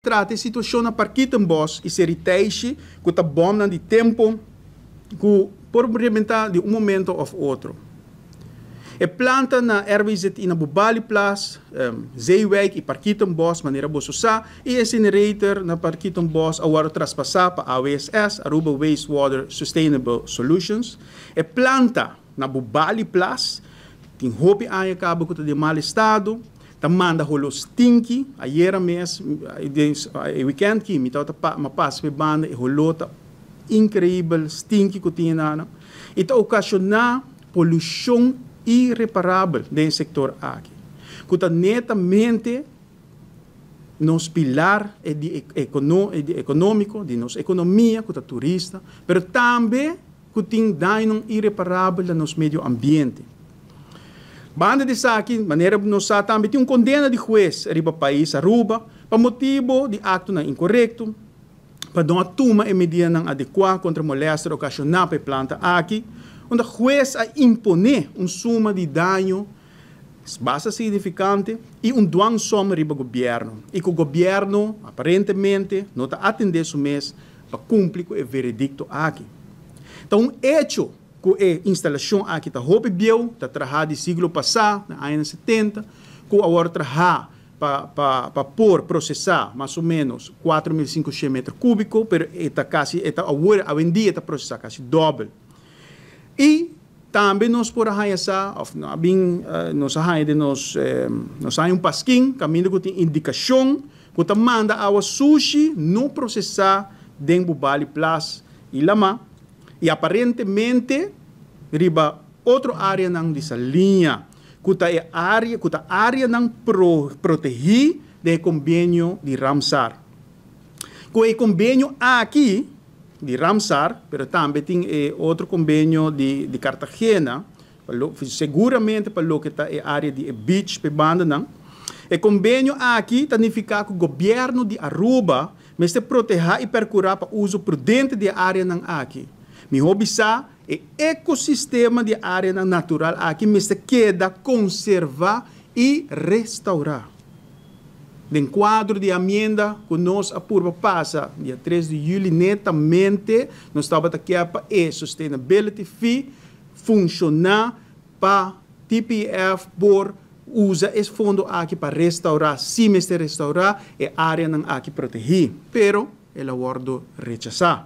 Trata e situacion na Parkietenbos y Seri Teishi cu ta bomnan di tempo cu por rebenta di un momento of otro. E planta na RWZI na Bubali Plas, Zeewijk y Parkietenbos manera boso sa y e incinerator na Parkietenbos a wordo traspasa pa AWSS, Aruba Wastewater Sustainable Solutions. E planta na Bubali Plas tin hopi aña caba cu ta den mal estado. Ta manda holo stinky, ayera mes, den e weekend ki mi tabata pa, m'a pasa p'e banda, e holo ta increibel stinky cu tin enanan y ta ocasiona polucion ireparabel den e sector aki, cu ta netamente nos pilar di economico, di nos economia cu ta turista, pero tambe cu tin dañonan ireparabel na nos medio ambiente. Banda di esaki, manera nos sa tambe tin un condena di hues riba pais Aruba pa motibo di actonan incorecto, pa no a tuma e medidanan adecua contra molester ocasiona pa e planta aki, unda hues a impone un suma di daño basta significante y un dwangsom riba gobierno y cu gobierno aparentemente no ta atende su mes pa cumpli cu e veredicto aki. Ta un hecho cu e instalacion aki ta hopi bieu, ta traha di siglo pasa, na añanan 70, cu awor traha pa por procesa mas o menos 4500 metro cubico, pero e ta casi, e ta awor, awendia ta procesa casi dobel. Y tambe nos por a haya sa, of no, bin, nos a haya de nos, nos haya un pasquín, caminda cu tin indicacion, cu ta manda awa sushi no procesa den Bubali Plas y Lama, y aparentemente riba otro areanan di Saliña, cu ta e area, cu ta areanan protegi den convenio di Ramsar. Cu e convenio aki di Ramsar, pero tambe tin e otro convenio di Cartagena, seguramente pa loke ta e area di e beach pe bandanan. E convenio aki ta significa cu gobierno di Aruba mester proteha y percura pa uso prudente di areanan aki. Mi hobi sa e ecosistema di areanan natural aki mester keda conserva y restaura. Den cuadro di amienda cu nos a purba pasa dia 3 di juli, netamente nos tabata kier pa e sustainability fee funciona pa TPF por usa e fondo aki pa restaura, si mester restaura e areanan aki protegi, pero el a wordo rechasa.